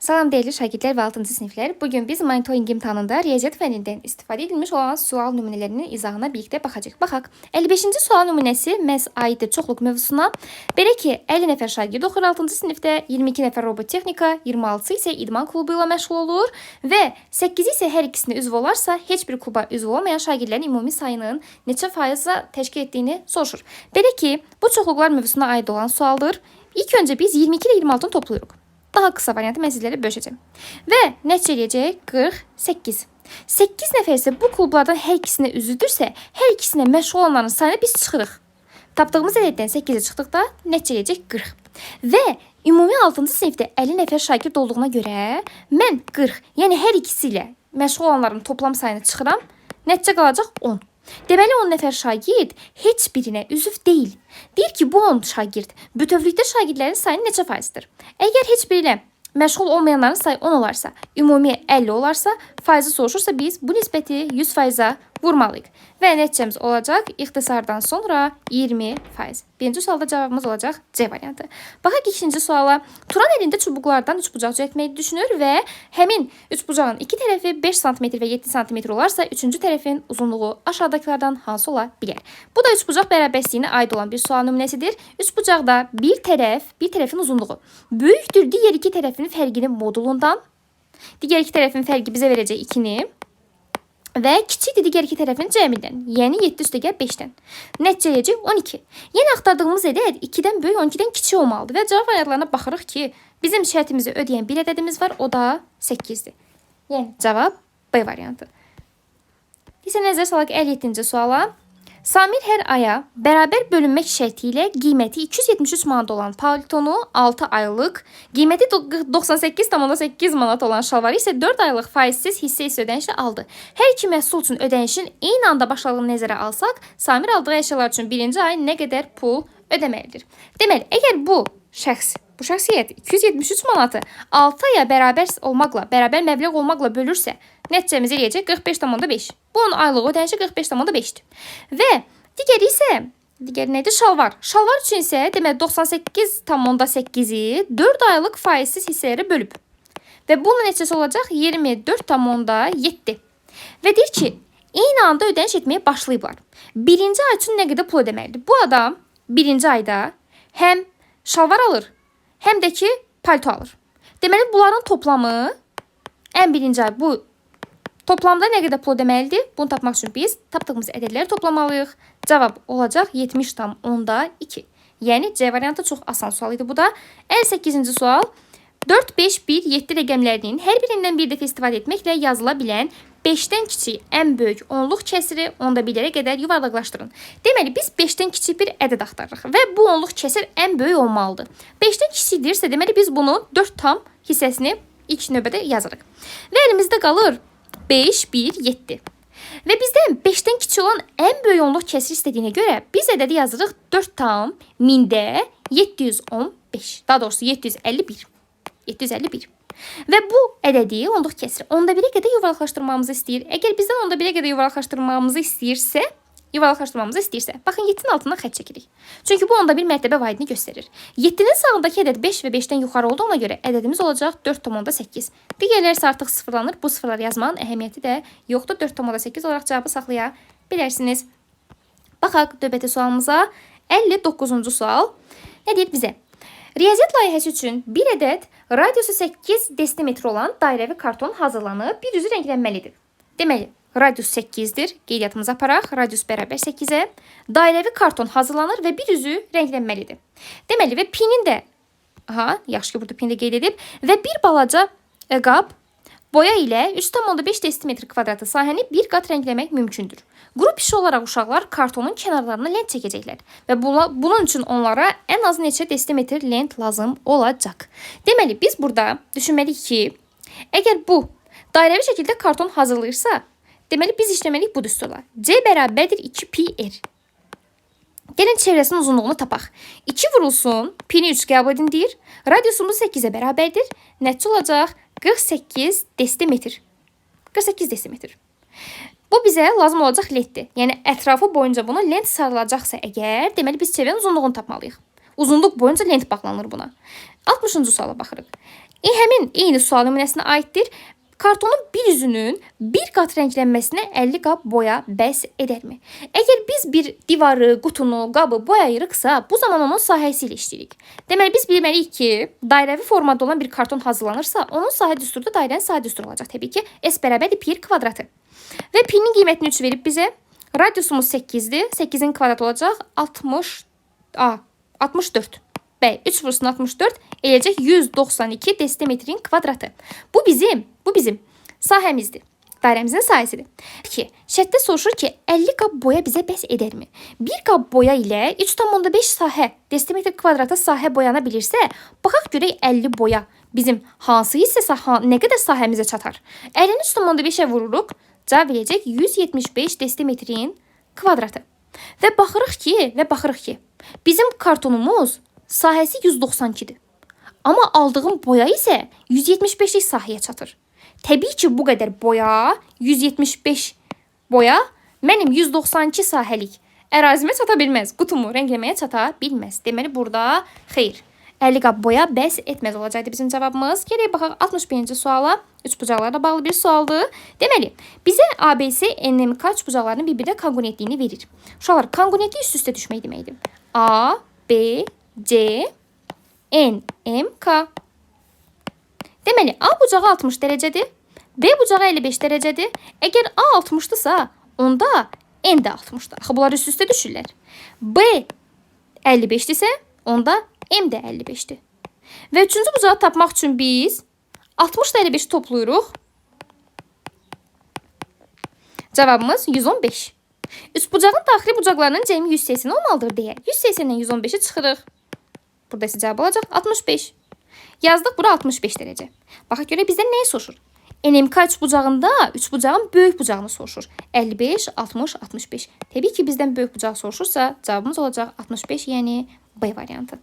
Salam dəyərli şagirdlər və 6-cı siniflər. Bugün biz monitorinq imtahanında riyaziyyat fənnindən istifadə edilmiş olan sual nümunələrinin izahına birlikdə baxacağıq. Baxaq. 55-ci sual nümunəsi məhz aiddir çoxluq mövzusuna. Belə ki, 50 nəfər şagird oxuyur 6-cı sinifdə, 22 nəfər robot texnika, 26 isə idman klubu ilə məşğul olur və 8-i isə hər ikisinə üzv olarsa, heç bir kluba üzv olmayan şagirdlərin ümumi sayının neçə faizə təşkil etdiyini soruşur. Belə ki, bu çoxluqlar mövzusuna aid olan sualdır. İlk öncə biz 22 ilə 26-nı toplayırıq. Daha qısa variantı mən sizlərə bölüşəcəm. Və nəticə eləyəcək 48. 8 nəfər isə bu klublardan hər ikisinə üzvdürsə, hər ikisinə məşğul olanların sayını biz çıxırıq. Tapdığımız ədəddən 8-ə çıxdıqda nəticə eləyəcək 40. Və ümumi 6-cı sinifdə 50 nəfər şagird olduğuna görə mən 40, yəni hər ikisi ilə məşğul olanların toplam sayını çıxıram. Nəticə qalacaq 10. Deməli 10 nəfər şagird heç birinə üzv deyil. Deyir ki, bu 10 şagird bütövlükdə şagirdlərin sayının neçə faizidir? Əgər heç biri ilə məşğul olmayanların sayı 10 olarsa, ümumi 50 olarsa, faizi soruşursa biz bu nisbəti 100%-ə vurmalıyıq. Və nəticəmiz olacaq ixtisardan sonra 20%. Birinci sualda cavabımız olacaq C variantı. Baxaq ikinci suala. Turan əlində çubuqlardan üçbucaq düzəltməyi düşünür və həmin üçbucağın iki tərəfi 5 sm və 7 sm olarsa, üçüncü tərəfin uzunluğu aşağıdakılardan hansı ola bilər? Bu da üçbucaq bərabərsizliyinə aid olan bir sual nümunəsidir. Üçbucaqda bir tərəf, bir tərəfin uzunluğu böyükdür digər iki tərəfin fərqinin modulundan. Digər iki tərəfin fərqi bizə verəcək 2-ni və kiçikdir digər iki tərəfin cəmindən, yəni 7 üstəgəl 5-dən. Nəticə eləyəcək 12. Yenə axtardığımız ədəd 2-dən böyük, 12-dən kiçik olmalıdır və cavab variantlarına baxırıq ki, bizim şərtimizi ödəyən bir ədədimiz var, o da 8-dir. Yəni cavab B variantı. İsə nəzər salaq 57-ci suala. Samir hər aya bərabər bölünmək şərti ilə qiyməti 273 manat olan paltonu 6 aylıq, qiyməti 98,8 manat olan şalvarı isə 4 aylıq faizsiz hissə-hissə ödənişlə aldı. Hər iki məhsul üçün ödənişin eyni anda başladığını nəzərə alsaq, Samir aldığı əşyalar üçün birinci ay nə qədər pul ödəməlidir? Deməli, əgər bu şəxs, bu şəxsiyyət 273 manatı 6 aya bərabər olmaqla, bərabər məbləğ olmaqla bölürsə, nəticəmiz eləyəcək 45,5. Bunun aylıq ödənişi 45,5-dir. Və digəri isə, digəri nə idi? Şalvar. Şalvar üçün isə deməli 98,8-i 4 aylıq faizsiz hissələrə bölüb. Və bunun nəticəsi olacaq 24,7. Və deyir ki, eyni anda ödəniş etməyə başlayıblar. Birinci ay üçün nə qədər pul ödəməlidir? Bu adam birinci ayda həm şalvar alır, həm də ki palto alır. Deməli bunların toplamı ən birinci ay bu toplamda nə qədər pul ödəməlidir? Bunu tapmaq üçün biz tapdığımız ədədləri toplamalıyıq. Cavab olacaq 70,2. Yəni C variantı çox asan sual idi bu da. 58-ci sual. 4, 5, 1, 7 rəqəmlərinin hər birindən bir dəfə istifadə etməklə yazıla bilən 5-dən kiçik ən böyük onluq kəsiri onda birlərə qədər yuvarlaqlaşdırın. Deməli, biz 5-dən kiçik bir ədəd axtarırıq və bu onluq kəsir ən böyük olmalıdır. 5-dən kiçikdirsə, deməli biz bunu 4 tam hissəsini ilk növbədə yazırıq. Və əlimizdə qalır 5, 1, 7. Və bizdən 5-dən kiçik olan ən böyük onluq kəsir istədiyinə görə biz ədədi yazırıq 4 tam mində 715. Daha doğrusu 751. 751. Və bu ədədi onluq kəsiri onda 1-ə qədər yuvarlaqlaşdırmamızı istəyir. Əgər bizdən onda 1-ə qədər yuvarlaqlaşdırmamızı istəyirsə, baxın 7-nin altından xətt çəkirik. Çünki bu onda 1 mərtəbə vahidini göstərir. 7-nin sağındakı ədəd 5 və 5-dən yuxarı olduğuna görə ədədimiz olacaq 4,8. Digərləri isə artıq sıfırlanır. Bu sıfırları yazmağın əhəmiyyəti də yoxdur. 4,8 olaraq cavabı saxlaya bilərsiniz. Baxaq növbəti sualımıza. 59-cu sual. Nə deyir bizə? Riyaziyyat layihəsi üçün bir ədəd radiusu 8 desimetr olan dairəvi karton hazırlanıb, bir üzü rənglənməlidir. Deməli, radius 8-dir. Qeydiyyatımızı aparaq. Radius bərabər 8-ə. Dairəvi karton hazırlanır və bir üzü rənglənməlidir. Deməli, və pinin də, aha, yaxşı ki, burada pini də qeyd edib, və bir balaca qab boya ilə 3,5 desimetr kvadratı sahəni bir qat rəngləmək mümkündür. Qrup işi olaraq uşaqlar kartonun kənarlarına lent çəkəcəklər və bunun üçün onlara ən az neçə desimetr lent lazım olacaq. Deməli, biz burada düşünməliyik ki, əgər bu dairəvi şəkildə karton hazırlayırsa, deməli, biz işləməliyik bu düsturla. C bərabərdir 2 pi r. Gəlin çevrəsinin uzunluğunu tapaq. 2 vurulsun, pini 3 qəbul edin deyir. Radiusumuz 8-ə bərabərdir. Nəticə olacaq 48 desimetr. 48 desimetr. Bu bizə lazım olacaq lentdir. Yəni ətrafı boyunca bunu lent sarılacaqsa əgər, deməli biz çevrənin uzunluğunu tapmalıyıq. Uzunluq boyunca lent bağlanır buna. 60-cı suala baxırıq. Həmin eyni sual nümunəsinə aiddir. Kartonun bir üzünün bir qat rənglənməsinə 50 qab boya bəs edərmi? Əgər biz bir divarı, qutunu, qabı boyayırıqsa, bu zaman onun sahəsi ilə işləyirik. Deməli, biz bilməliyik ki, dairəvi formada olan bir karton hazırlanırsa, onun sahə düsturu da dairənin sahə düsturu olacaq. Təbii ki, S bərabərdir pi r kvadratı. Və pi-nin qiymətini 3 verib bizə. Radiusumuz 8-dir. 8-in kvadratı olacaq 64. Bəy, 3 vursun 64 eləyəcək 192 desimetrin kvadratı. Bu bizim sahəmizdir. Dairəmizin sahəsidir. 2. Şərtdə soruşur ki, 50 qab boya bizə bəs edərmi? Bir qab boya ilə 3,5 sahə desimetr kvadratı sahə boyana bilirsə, baxaq görək 50 boya bizim hansı hissə, nə qədər sahəmizə çatar? 50-ni 3,5-ə vururuq, cavab verəcək 175 desimetrin kvadratı. Və baxırıq ki, bizim kartonumuz sahəsi 192-dir. Amma aldığım boya isə 175-lik sahəyə çatır. Təbii ki, bu qədər boya, 175 boya mənim 192 sahəlik ərazimə çata bilməz. Qutumu rəngləməyə çata bilməz. Deməli, burada xeyr. 50 qab boya bəs etməz olacaqdı bizim cavabımız. Gələk baxaq 61-ci suala. Üçbucaqlarla bağlı bir sualdır. Deməli, bizə ABC, NMK üçbucaqlarının bir-birinə konqruentliyini verir. Uşaqlar, konqruentlik üst-üstə düşmək deməkdir. A, B, C, N, M, K. Deməli, A bucağı 60 dərəcədir. B bucağı 55 dərəcədir. Əgər A 60-dırsa, onda N də 60-dır. Axı, bunlar üst-üstə düşürlər. B 55-dirsə, onda M də 55-dir. Və üçüncü bucağı tapmaq üçün biz 60 ilə 55-i toplayırıq. Cavabımız 115. Üçbucağın daxili bucaqlarının cəmi 180 olmalıdır deyə 180-dən 115-i çıxırıq. Burada isə cavab olacaq 65. Yazdıq bura 65 dərəcə. Baxaq görək bizdən nəyi soruşur? NMK üçbucağında üçbucağın böyük bucağını soruşur. 55, 60, 65. Təbii ki, bizdən böyük bucaq soruşursa, cavabımız olacaq 65, yəni B variantı.